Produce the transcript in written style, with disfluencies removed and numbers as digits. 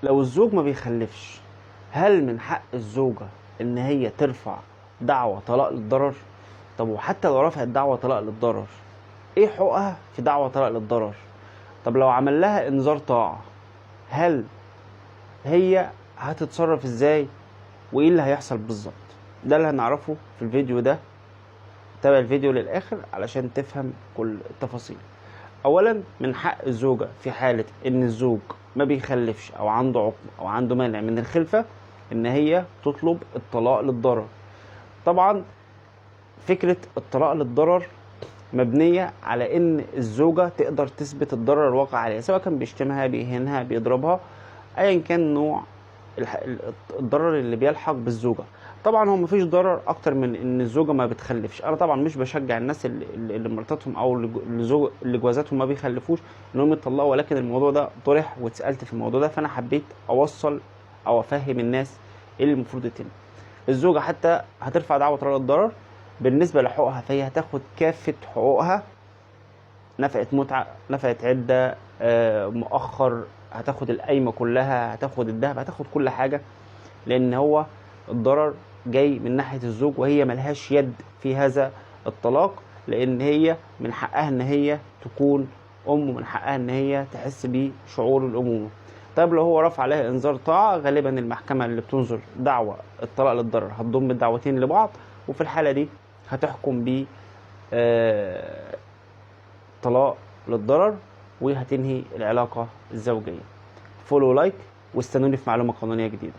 لو الزوج ما بيخلفش، هل من حق الزوجة ان هي ترفع دعوة طلاق للضرر؟ طب وحتى لو رفعت دعوة طلاق للضرر، ايه حقوقها في دعوة طلاق للضرر؟ طب لو عمل لها انذار طاعة، هل هي هتتصرف ازاي؟ وايه اللي هيحصل بالظبط؟ ده اللي هنعرفه في الفيديو ده. تابع الفيديو للاخر علشان تفهم كل التفاصيل. اولا، من حق الزوجة في حالة ان الزوج ما بيخلفش او عنده عقم او عنده مانع من الخلفة ان هي تطلب الطلاق للضرر. طبعا فكرة الطلاق للضرر مبنية على ان الزوجة تقدر تثبت الضرر الواقع عليها، سواء كان بيشتمها، بيهينها، بيضربها، ايا كان نوع الضرر اللي بيلحق بالزوجة. طبعا هو مفيش ضرر اكتر من ان الزوجة ما بتخلفش. انا طبعا مش بشجع الناس اللي مراتاتهم او اللي جوازاتهم ما بيخلفوش انهم يتطلقوا، ولكن الموضوع ده طرح واتسالت في الموضوع ده، فانا حبيت اوصل او افهم الناس ايه اللي المفروض يتم. الزوجة حتى هترفع دعوة طلاق الضرر، بالنسبة لحقوقها فهي هتاخد كافة حقوقها، نفقة متعة، نفقة عدة، مؤخر، هتاخد القايمة كلها، هتاخد الذهب، هتاخد كل حاجة، لأن هو الضرر جاي من ناحية الزوج وهي ملهاش يد في هذا الطلاق، لأن هي من حقها إن هي تكون أم، ومن حقها إن هي تحس بشعور الأمومة. طيب لو هو رفع عليها إنذار طاعة، غالبا المحكمة اللي بتنظر دعوة الطلاق للضرر هتضم الدعوتين لبعض، وفي الحالة دي هتحكم ب طلاق للضرر وهتنهي العلاقة الزوجية. follow like واستنوني في معلومة قانونية جديدة.